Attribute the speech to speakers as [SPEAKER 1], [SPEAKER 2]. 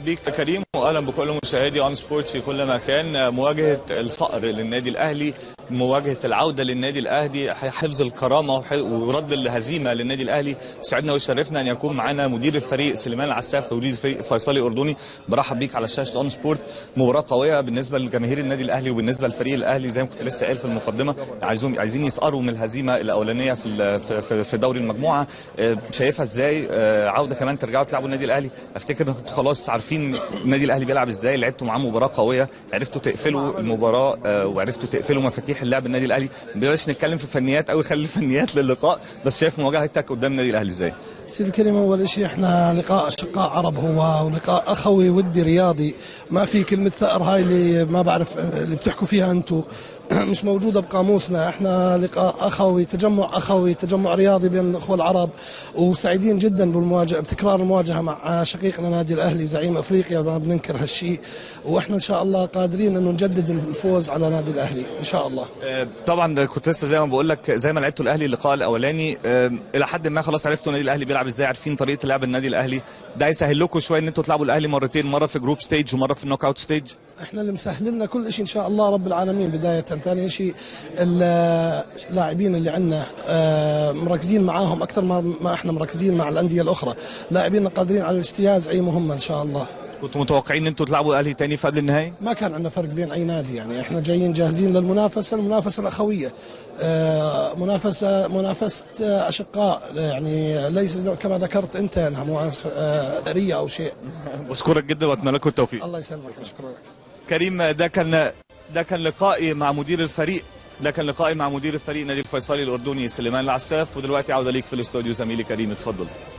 [SPEAKER 1] بيك كريم، واهلا بكل مشاهدي اون سبورت في كل مكان. مواجهة الصقر للنادي الاهلي، مواجهة العودة للنادي الاهلي، حفظ الكرامة ورد الهزيمة للنادي الاهلي. سعدنا وشرفنا ان يكون معنا مدير الفريق سليمان العساف، مدير الفريق فيصلي اردني. برحب بيك على شاشة اون سبورت. مباراة قوية بالنسبة لجماهير النادي الاهلي وبالنسبة للفريق الاهلي، زي ما كنت لسه قايل في المقدمة، عايزين يسقروا من الهزيمة الاولانية في دوري المجموعة. شايفها ازاي عوده كمان ترجعوا تلعبوا النادي الاهلي؟ افتكر انكم خلاص عارفين النادي الاهلي بيلعب ازاي، لعبتوا معاه مباراة قوية، عرفتوا تقفلوا المباراة وعرفتوا تقفلوا مفاتيح اللعب النادي الاهلي. بلاش نتكلم في فنيات قوي، خلي الفنيات للقاء، بس شايف مواجهتك قدام النادي الاهلي ازاي؟
[SPEAKER 2] سيدي الكريم، اول شيء احنا لقاء اشقاء عرب هو، ولقاء اخوي ودي رياضي، ما في كلمة ثأر هاي اللي ما بعرف اللي بتحكوا فيها انتم مش موجودة بقاموسنا. احنا لقاء اخوي، تجمع اخوي، تجمع رياضي بين الاخوة العرب، وسعيدين جدا بالمواجهه، بتكرار المواجهة مع شقيقنا نادي الاهلي زعيم افريقيا، ما بننكر هالشيء، واحنا ان شاء الله قادرين انه نجدد الفوز على نادي الاهلي ان شاء الله.
[SPEAKER 1] طبعا كنت لسه زي ما بقول لك، زي ما لعبتوا الاهلي اللقاء الاولاني الى حد ما خلاص عرفتوا النادي الاهلي بيلعب ازاي، عارفين طريقه لعب النادي الاهلي، ده يسهل لكم شوية ان انتوا تلعبوا الاهلي مرتين، مرة في group stage ومرة في ال knockout stage.
[SPEAKER 2] احنا اللي مسهل لنا كل شيء ان شاء الله رب العالمين. بداية ثاني شيء اللاعبين اللي عندنا مركزين معاهم اكثر ما احنا مركزين مع الاندية الاخرى، لاعبين قادرين على الاجتياز اي مهمة ان شاء الله.
[SPEAKER 1] كنتوا متوقعين ان انتوا تلعبوا الاهلي تاني في قبل النهائي؟
[SPEAKER 2] ما كان عندنا فرق بين اي نادي، يعني احنا جايين جاهزين للمنافسة، المنافسة الاخوية، منافسه اشقاء، يعني ليس كما ذكرت انت انها منافسه ثأريه او شيء.
[SPEAKER 1] بشكرك جدا واتمنى لكم التوفيق.
[SPEAKER 2] الله يسلمك، بشكرك.
[SPEAKER 1] كريم، ده كان لقائي مع مدير الفريق، ده كان لقائي مع مدير الفريق نادي الفيصلي الاردني سليمان العساف. ودلوقتي عوده ليك في الاستوديو زميلي كريم، اتفضل.